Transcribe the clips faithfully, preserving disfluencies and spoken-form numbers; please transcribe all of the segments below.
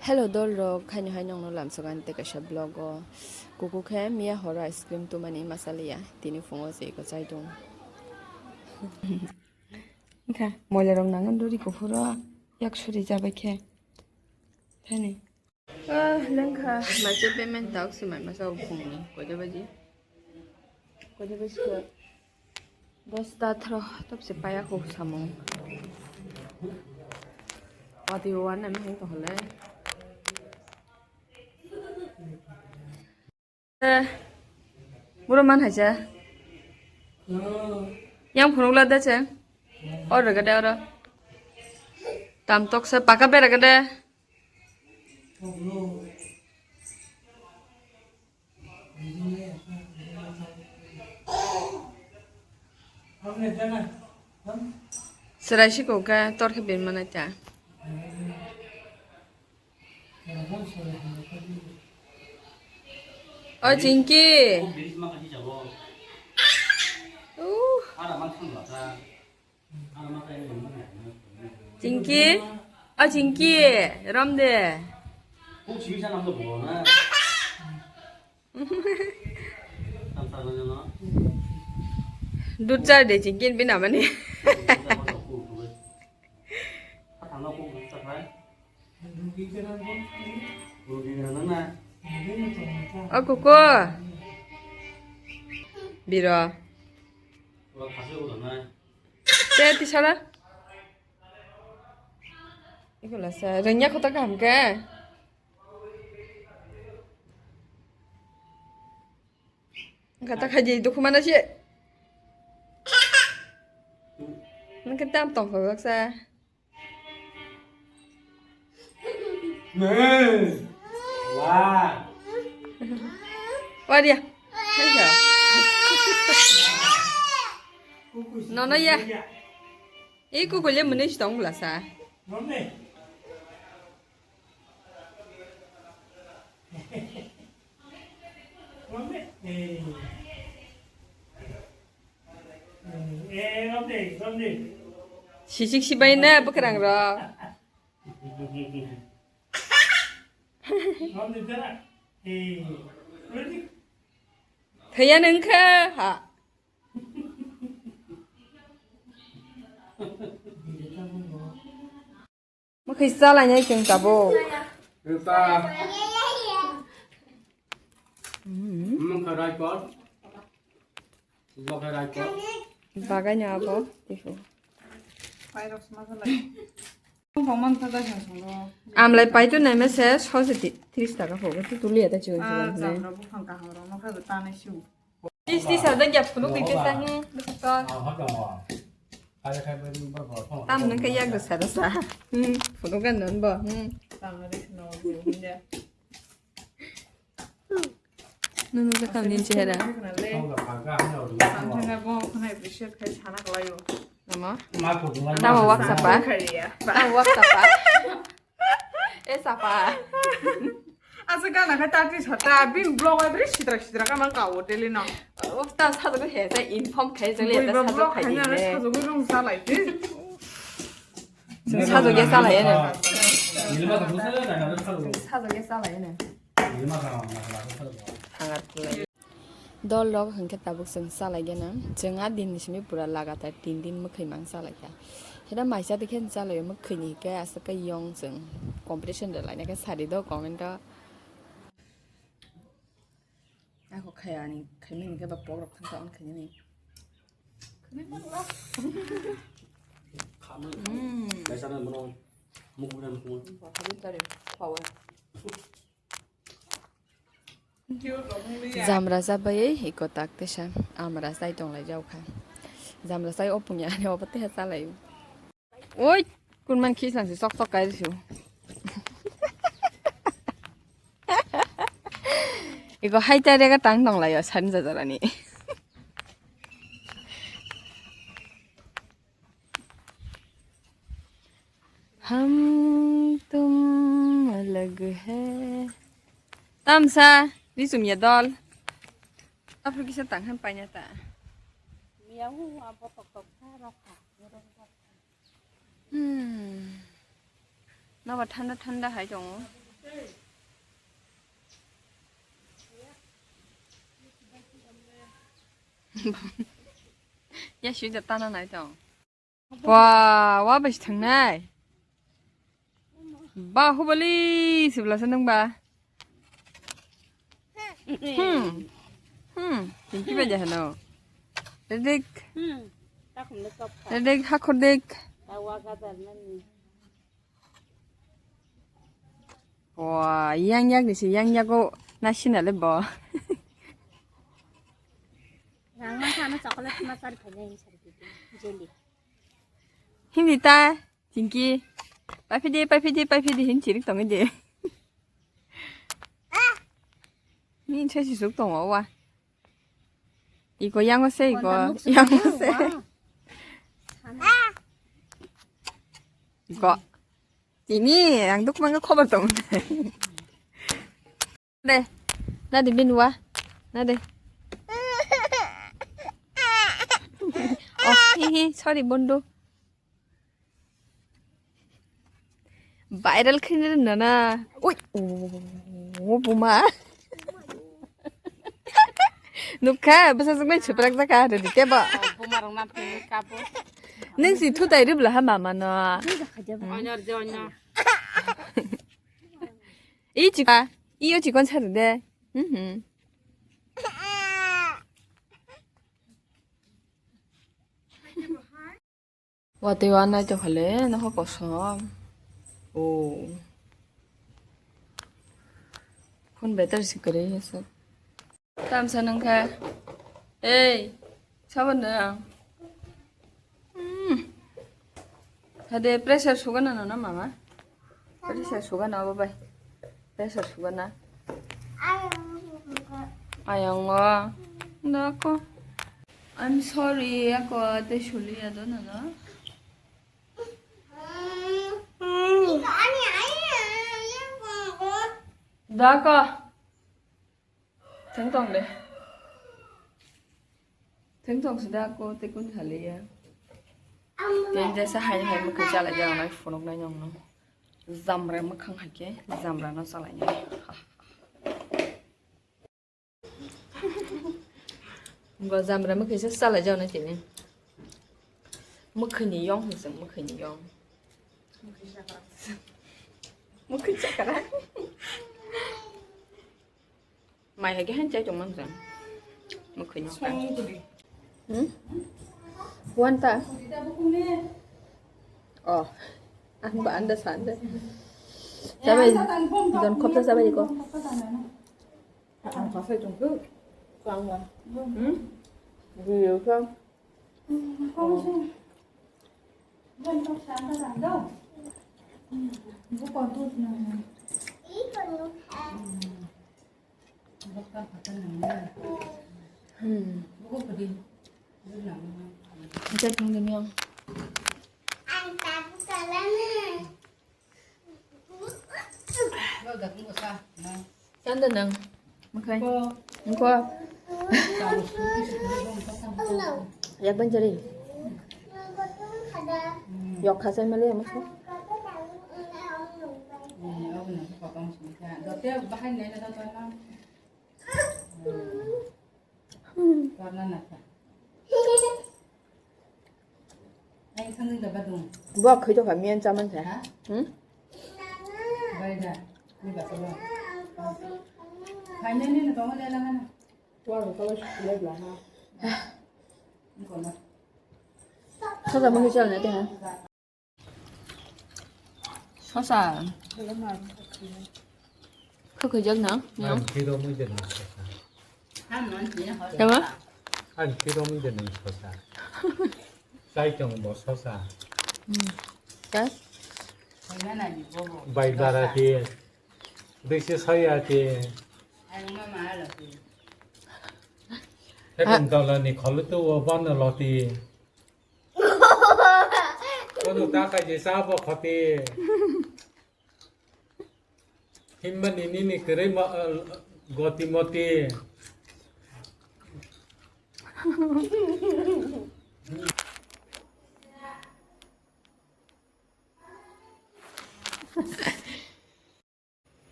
Hello dol rok, haino hai nongno lamsogan tei kaisa vlog o. Kuku khe miya horo ice cream tumani masaliya, tini phungo se iko chai tung. Wngkha moila rok nangan dori kuphuro yak suri jabai khe. Thani. Ah, lengkha, maise payment tak si mai masa o phungni koita baji? Koita baji khe? Dosta thro topse paya kho samung. Ati wan nami hang to hole. Eh, buro man haisa. Yang phunukla da che. Or rega de oro. Tam tok se paka bera gede. Serai si kok ka tor khe ben mana cha. O Chinky. Uh. Chinky. O Chinky. Rom de. Dut char de Chinky bina mani. O kuku. Biro. Te tisara. Ikola sa rengya kota kaham ke. Kata khaji dukhu mana si. Nang ke tam tong khogak sa. Wah. Wah dia. Nono ya. Iku kulia mene sitong belasa. Sisik sibai na bwkrang rok. Thaya nengkha ha. Mwkhwi chalainai chwng tabuk. Rwkha. Mm. Mwkhwi raikot. Mwkhwi raikot. Bagaino abo tihu. Amlai paitu naima se sose ti-, tris taka phogo tu tuliya ta chwng chwng ne. Tis tis ada gap phunuk di tis ang, hmm, besetor. Tam nang kaya gasa gasa. Hmm, phunuk kan non bo. Hmm. Nunu ka kam din chehera. Ama. Tamo wak sapa? Tamo wak sapa? Eh, sapa? Asa gana kha tati sata, bin blog ai bri sidra sidra ka mang ka o daily no. O ta sa ko he sa inform khai jang le ta sa ko khai ne. Sa ko rung sa lai ti. Sa ko ge sa lai ne. Sa ko ge sa lai ne. Hangat lai. Dol rok hwnkhe tabuk chwng chalaigena, chwng a din ni simi pura lagatar tin din mwkhwi mang chalaikha. Heda maisa dikhe chalaio mwkhwini hwnkhe aswk khe yong chwng competition rwlainai khe sari do comment o. Ako khaya ani khaimani khe ba pok rok thangkha on khainani. Mm. Jamra chabai iko tak tesa amra chai tonglai jaukha. Jamra chai opungya ani obo teha chalai. Oi, kunman khisang si sok sok kai su. Iko hai chai rega tang tonglai o san jajarani. Hum tum alag hai. Tamsa, ni sum ya dol. Apa kisa tang han panya ta. Miau apa tok tok sa rok ka. Hmm. Noba thanda thanda hai tongo. Ya sui da tana nai tong. Wa, wa bai thangnai. Bahubali sibla sa nang ba. Hmm. Hmm. Tingki ba jahano. Redik. Hmm. Takum le kop kha. Redik hakhordik. Tawa gadar nani. Wa, yang yak ni si yang yago na sina le bo. Rang ma sa na chocolate ma sar phai nai sar jelly. Hindi ta. Tingki, paphidi, paphidi, paphidi, hin chirik tongo de. Ni chai si suk tongo wa. Iko yango se, iko yango se. Iko. Tini, ang duk manga khobar tong. De, na de bin wa, na de. Oh, hi hi, sorry, bondu. Viral khaina rwna na. Ui, o buma. Nukha, bwsajwk nai chuprak jaka, ready tebo. Buma rok na pini kapo. Nung si thutai rwbla ha mama no. Onyor je onyor. I chika, iyo chikon sa de. Mhm. Watwi wa nai tongkha le nohor kosom. O. Phone battery se kwrwi aswk. Tamsa nungkha. Ei, sabo nung. Hmm. Hade pressure sugana no na mama? Pressure sugana abo bai. Pressure sugana. Ayang o. Dako. I'm sorry, ako te suli ya do na no. Dako. Thwng tong de. Thwng tong sida ko te kun haliya. Tei jesa hai hai mwkhwi chalai jao nai phunuk nai nong no. Jamra mwkhang hai khe jamra no chalai nai. Bo jamra mwkhwi se chalai jao nai tini. Mwkhwi ni yong hwn se mwkhwi ni yong. Mwkhwi chakra. Mai hai khe han chai tongmani jang. Mwkhwino ta. Hmm? Wan ta? Oh. Ang ba anda sande. Sabai. Don khopta sabai ko. Ang kasai tongkho. Kangwa. Hmm? Biyo ka. Hmm. Ita tong de miang. Sanda nang. Makai. Nko. Yak ban jari. Yok khasai mali ya masa. Bo khoi to kha miyan chaman kha. Hmm? Sosa mui chal na te ha. Sosa. Khwkhwijak na? Ang khiro mui de nang sosa. Tama? Ang khiro mui de nang sosa. Chai tong bo sosa. Hmm. Chai? Bai bara ti. Dui se soya ti. Hekung dola ni kholu tu o bono loti. Kono ta kai je sa bo khoti. Himba ni nini kwrwi mo-, eh, goti moti.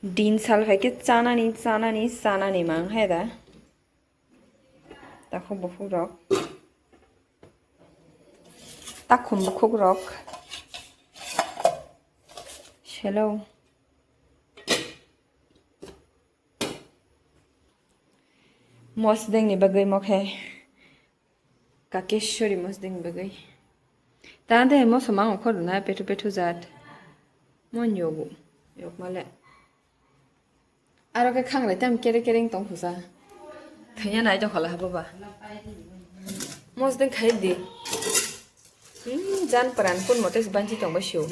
Din sal hai khe chanani, chanani, chanani mang hai da. Takhuk bukhuk rok. Takhum bukhuk rok. Selo. Mosdeng ni bagwi mokhe. Kakeshwari mosdeng bagwi. Ta de moso mango khor na pethu pethu jat. Mon yogo. Yok male. Aro khe khangrai tam kere kere wng tong khusa. Thaiya nai tong khala habo ba. Mosdeng khai di. Hmm, jan pran kun mote banchi tong ba sio.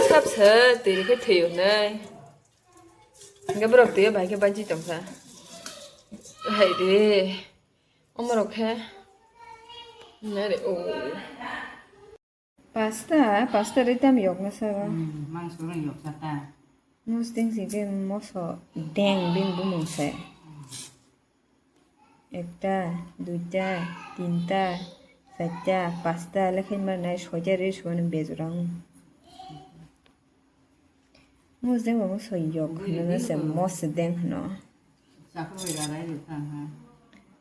Sap se twi rikhe thwiyo hinwi. Hingke borok twiyo bai khe banchi tongkha. Hai re. Omorok khe. Nare o. Pasta, pasta ri tam yok na sabo. Hmm, mangso rang yok sa ta. Mosdeng si ke moso deng bini bumung se. Ekta, duita, tinta, charta, pasta, lekhai manai soita ri suani bejorang. Mosdeng bo moso yok hino na se mosdeng hino.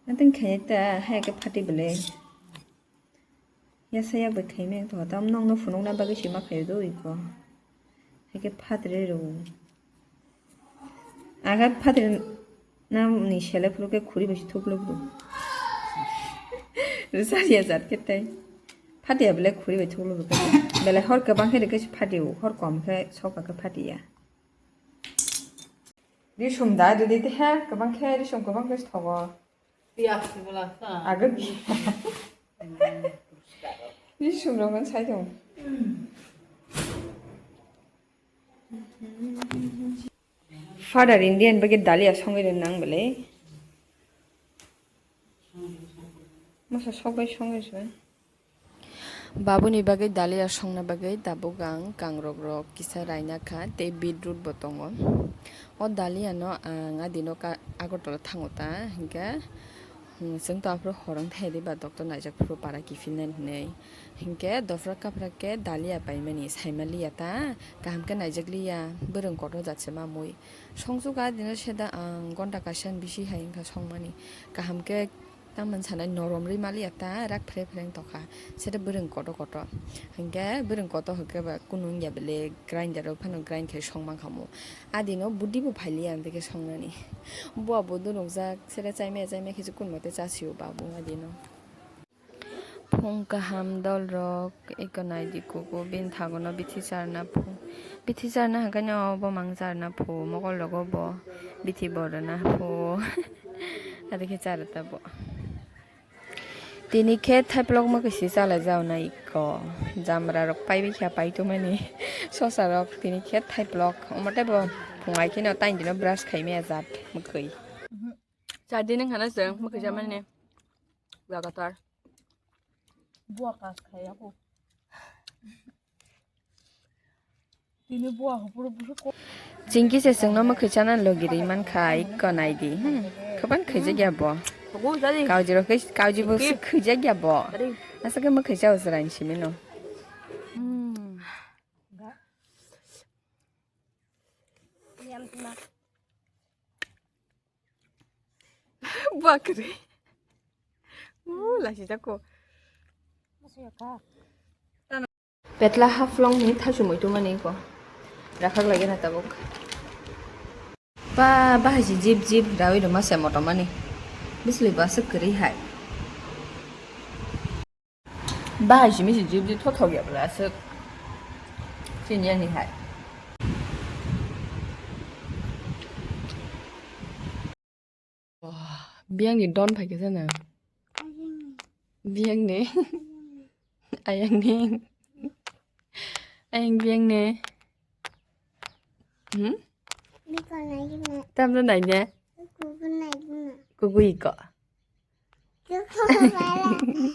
Natin khaye ta hai ke phati bele. Yasa yak bai khaimeng to tam nong no phunuk na bagwi sima khayo do iko. Hai ke phatre ro. Aga phatre na ni sele phuru ke khuri bai thuk lo bro. Risa ya jat ke tai. Phate ya bele khuri bai thuk lo bro. Bele hor ke bang khe de ke phate o, hor kom khe sok ke phate ya. Risum da de de he ke bang khe risum ke bang khe thogo. Piyak sibla sa. Agak. Ni sumrok man sai dong. Father Indian bagi dalia songwi ren nang bele. Masa sogwi songwi se. Babuni bagwi dalia songna bagwi tabuk ang kangrok rok kisa raina kha tei beetroot bo tongo. O dalia no ang adino ka-, Agartala thango ta, hinkhe, hmm, chwng to aphuru horong thai di ba doctor naijak phuru para kiphilnani hinwi. Hinkhe dofra kaphra khe dalia paimani saimaliya ta, kaham khe naijakliya, bwrwng kotor jat se mamwi. Songsuka adino seda ang gonta kaisa bisi hai wngkha songmani. Kaham khe Tamoni sanai norom ri maliya ta rak phreng phreng tokha. Sere bwrwng koto koto. Hinkhe bwrwng koto hinkhe ba kunu wngya bele grinder o phano grind khai song mankha mo. Adino budi bo phailiya ang tei khe songnani. Buwa bo dunukjak sere chaimaya chaimaya khe kunmo tei chasio babu adino. Phung kaham dol rok. Eko naidi kuku bini thagono bithi charna phu-, bithi charna hwnkhe no obo mang charna phu, mokol rogo bo bithi borona phu. Adi khe chara tabo. Tini khe thaiplok mwkwi si chala jauna iko. Jamra rok paibai kha paitomani. Sosa rok tini khe thaiplok. Omo tei bo phungai kheno taini dino brush khaimaya jat mwkwi. Char din wngkha na chwng mwkwi chamani. Lagatar. Buwa kas khai ako. Tini buwa hopor busu ko. Chingki se chwngno mwkhwi chana logi ri mankha ikko naidi. Hmm. Kwbang khwijak ya bo. Hogo jadi. Kauji rok khe, kauji bo se khwijak ya bo. Jadi. Asa khe mwkhwi cha usra ni simi no. Hmm. Yam tuma. Bakri. Uh, lasi jako. Petla haflong ni thasu muitu mani ko. Rakhak lagi na tabuk. Ba, bahai si jip jip rawi rwma se moto mani. Bisli ba se kwrwi hai. Bahai simi si jip jip thothok ya bwla aswk. Chini ani hai. Wah, biyang ni don phai khe sana. Biyang ni. Ayang ni. Ayang biyang ni. Hmm? Biko nai gina. Tamno nai ne? Kuku nai gina. Kuku iko. Kuku nai gina.